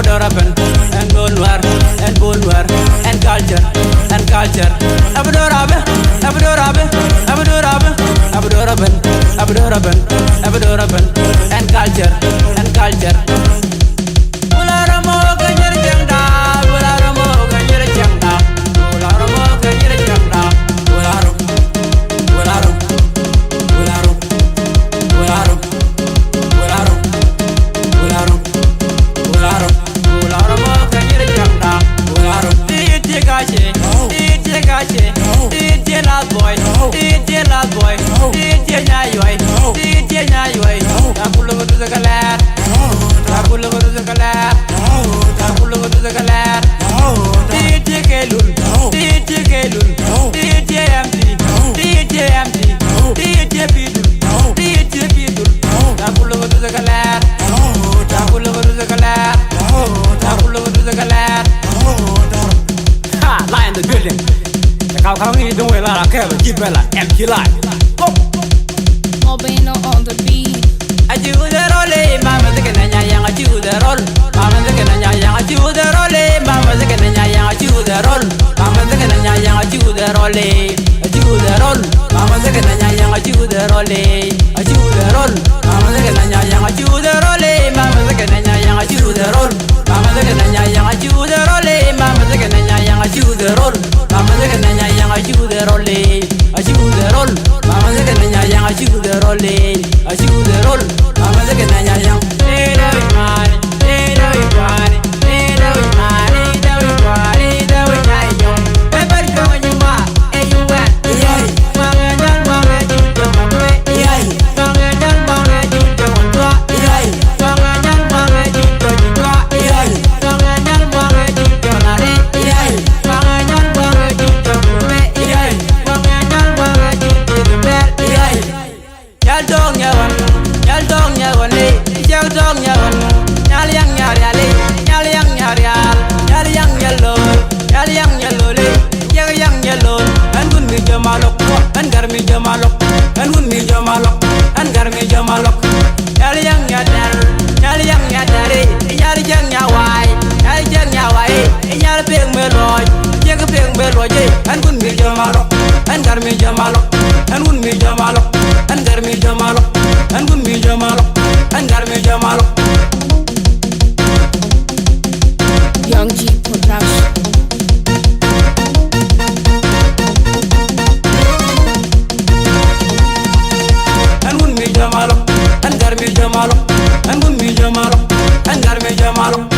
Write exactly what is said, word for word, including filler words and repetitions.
Dora ben, ɛn bol nuɛr, ɛn bol nuɛr, ɛn culture, ɛn culture. Abdora ben, Abdora ben, Abdora ben, Abdora ben, Abdora ben, Abdora ben, ɛn culture, ɛn culture. Bula ramo ka nyir jengda, bula ramo ka nyir jengda, bula ramo ka nyir jengda, bula rum, bula rum, bula rum, bula rum. Bularum, bularum, bularum, oh, ka nyiri jangda. Bularum. Ti ti gache, ti ti gache, ti ti last boy, ti ti last boy, ti ti nyayoi, ti ti nyayoi. Ta kulu kutu zakalar, ta kulu kutu zakalar, ta kulu kutu zakalar. Ti ti kelul, ti ti kelul, ti ti empty, ti ti empty, ti ti bidul, ti ti bidul. Ta kulu kutu zakalar. Ha, live in the building. The cow cow in the way la kɛ ji̱ bɛ la M T live. Go. Mobino on the beat. A ji̱ wudɛ rol, eh, mama zikɛ nɛ nya yaŋ a ji̱ wudɛ rol. Mama zikɛ nɛ nya yaŋ a ji̱ wudɛ rol, eh, mama zikɛ nɛ nya yaŋ a ji̱ wudɛ rol. Mama zikɛ nɛ nya yaŋ a ji̱ wudɛ rol, eh. A ji̱ wudɛ rol, mama zikɛ nɛ nya yaŋ a ji̱ wudɛ rol, eh. A ji̱ wudɛ rol, mama zikɛ nɛ nya yaŋ a ji̱ wudɛ rol, eh. Mama zikɛ nɛ nya yaŋ a ji̱ wudɛ rol. Mama zikɛ nɛ nya yaŋ a ji̱ wudɛ rol, eh. Mama zikɛ nɛ nya yaŋ a ji̱ wudɛ rol. Mama zikɛ nɛ nya yaŋ a ji̱ wudɛ rol, eh. A ji̱ wudɛ rol. Mama zikɛ nɛ nya yaŋ a ji̱ wudɛ rol, eh. A ji̱ wudɛ rol. Mama zikɛ nɛ nya yaŋ. Nyal tɔ̱ɔ̱ŋ nyɛ ɣɔn, nyal tɔ̱ɔ̱ŋ nyɛ ɣɔn, eh, cɛk tɔ̱ɔ̱ŋ nyɛ ɣɔn. Nyal yaŋ nyal rial, eh, nyal yaŋ nyal rial, nyal yaŋ nyal lo̱l, nyal yaŋ nyal lo̱l, eh, cɛk yaŋ nyal lo̱l. Ɛn kun mi jɛ ma lɔk, ɛn gɛr mi jɛ ma lɔk, ɛn kun mi jɛ ma lɔk, ɛn gɛr mi jɛ ma lɔk. Nyal yaŋ nyal dɛr, nyal yaŋ nyal dɛr, eh, nyal cɛk nyal wa̱a̱y, nyal cɛk nyal wa̱a̱y, eh. Inyal pek me lɔc, jek pek me lɔc, eh. Ɛn kun mi jɛ ma lɔk, ɛn gɛr mi jɛ ma lɔk, ɛn kun mi jɛ ma lɔk, ɛn gɛr mi jɛ ma lɔk, ɛn kun mi jɛ ma lɔk, ɛn gɛr mi jɛ ma lɔk. Young G Production. Ɛn kun mi jɛ ma lɔk, ɛn gɛr mi jɛ ma lɔk, ɛn kun mi jɛ ma lɔk, ɛn gɛr mi jɛ ma lɔk.